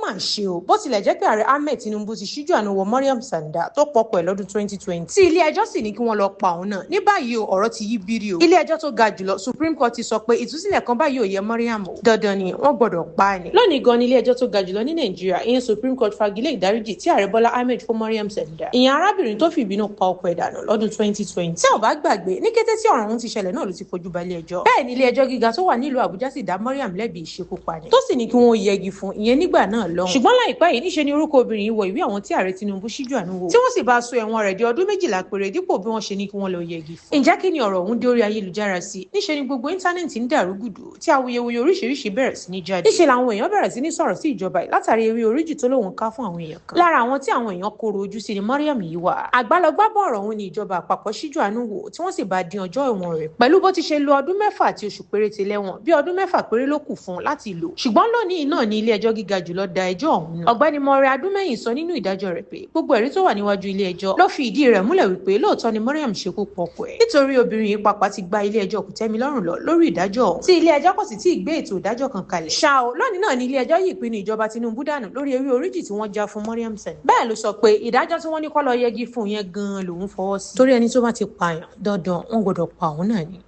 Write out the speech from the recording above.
Mà ṣe o. Bó tilẹ̀ jẹ́ pé Ààrẹ Ahmed Tinubu ti ṣíjú àánú wo Maryam Sanda tó pọkọ ẹ̀ lọ́dún 2020, tí ilé ẹjọ́ sì ní kí wọ́n lọ pa òun náà. Ní báyìí o, ọ̀rọ̀ ti yí bírí o. Ilé ẹjọ́ tó ga jùlọ, Supreme Court, ti sọ pé ìtúsílẹ̀ kan báyìí ò yẹ Maryam o, dandan ni, wọ́n gbọ́dọ̀ pa á ni. Lónìí gan ni ilé ẹjọ́ tó ga jùlọ ní Nàìjíríà, ìyẹn Supreme Court, fagilé ìdáríjì tí Ààrẹ Bọ́lá Ahmed fún Maryam Sanda, ìyẹn arábìnrin tó fi ìbínú pa ọkọ ẹ̀ dànù lọ́dún 2020. Tí ò bá gbàgbé, ní kété tí ọ̀rọ̀ ọ̀hún ti ṣẹlẹ̀ náà ló ti fojú balẹ̀ ẹjọ́. Bẹ́ẹ̀ ni ilé ẹjọ́ gíga tó wà nílùú Àbújá sì dá Maryam lẹ́bi ìṣekúpani, tó sì ní kí wọ́n yẹgi fún ìyẹn nígbà náà lọ́hùn. Ṣùgbọ́n láìpẹ́ yìí, níṣe ni orúkọ obìnrin yìí wọ ìwé àwọn tí Ààrẹ Tinubu ṣíjú àánú wò, tí wọ́n sì bá a so ẹ̀wọ̀n rẹ̀ di ọdún 12 péré dípò bí wọ́n ṣe ní kí wọ́n lọ yẹgi fún. Ǹjẹ́ kí ni ọ̀rọ̀ ọ̀hún dé orí ayélujára sí? Níṣe ni gbogbo íńtánẹ́ẹ̀tì ń dàrú gùdù, tí awuyewuye oríṣiríṣi bẹ̀rẹ̀ sí ní jáde. Níṣe làwọn èèyàn bẹ̀rẹ̀ sí ní sọ̀rọ̀ sí ìjọba yìí látàrí ewé oríjì tó lóun ká fún àwọn èèyàn kan. Lára àwọn tí àwọn èèyàn koro ojú sí ni Maryam yìí wà. Àgbálọgbábọ̀ ọ̀rọ̀ ọ̀hún ni ìjọba àpapọ̀ ṣíjú àánú wò, tí wọ́n sì bá dín ọjọ́ ẹ̀wọ̀n rẹ̀ pẹ̀lú bó ti ṣe lo ọdún 6 àti oṣù péréte lẹ́wọ̀n. Bí ọdún 6 péré ló kù fún un láti lò, ṣùgbọ́n lónìí náà ni ilé ẹjọ́ gíga jùlọ da ẹjọ́ ọ̀hún nù. Ọ̀gbẹ́ni Mọ̀rẹ́ Adúmẹ̀yìn sọ nínú ìdájọ́ rẹ̀ pé gbogbo ẹ̀rí tó wà níwájú ilé ẹjọ́ ló fi ìdí rẹ̀ múlẹ̀ wípé lóòótọ́ ni Maryam ṣekú pọkọ ẹ̀, nítorí obìnrin yìí pàpà ti gba ilé ẹjọ́ kòtẹ́milọ́rùn lọ lórí ìdájọ́ ọ̀hún, tí ilé ẹjọ́ kò sì tí ì gbé ètò ìdájọ́ kan kalẹ̀. Ṣá o, lónìí náà ni ilé ẹjọ́ yìí ìpinnu ìjọba Tinubu dànù lórí ewé oríjì tí wọ́n já fún Maryam Sanda. Bẹ́ẹ̀ ló sọ pé ìdájọ́ tí wọ́n ní kó lọ yẹgi fún yẹn gan-an lòun fọwọ́ sí, torí ẹni tó bá ti pààyàn, dandan, wọ́n gbọ́dọ̀ pa òun náà ni.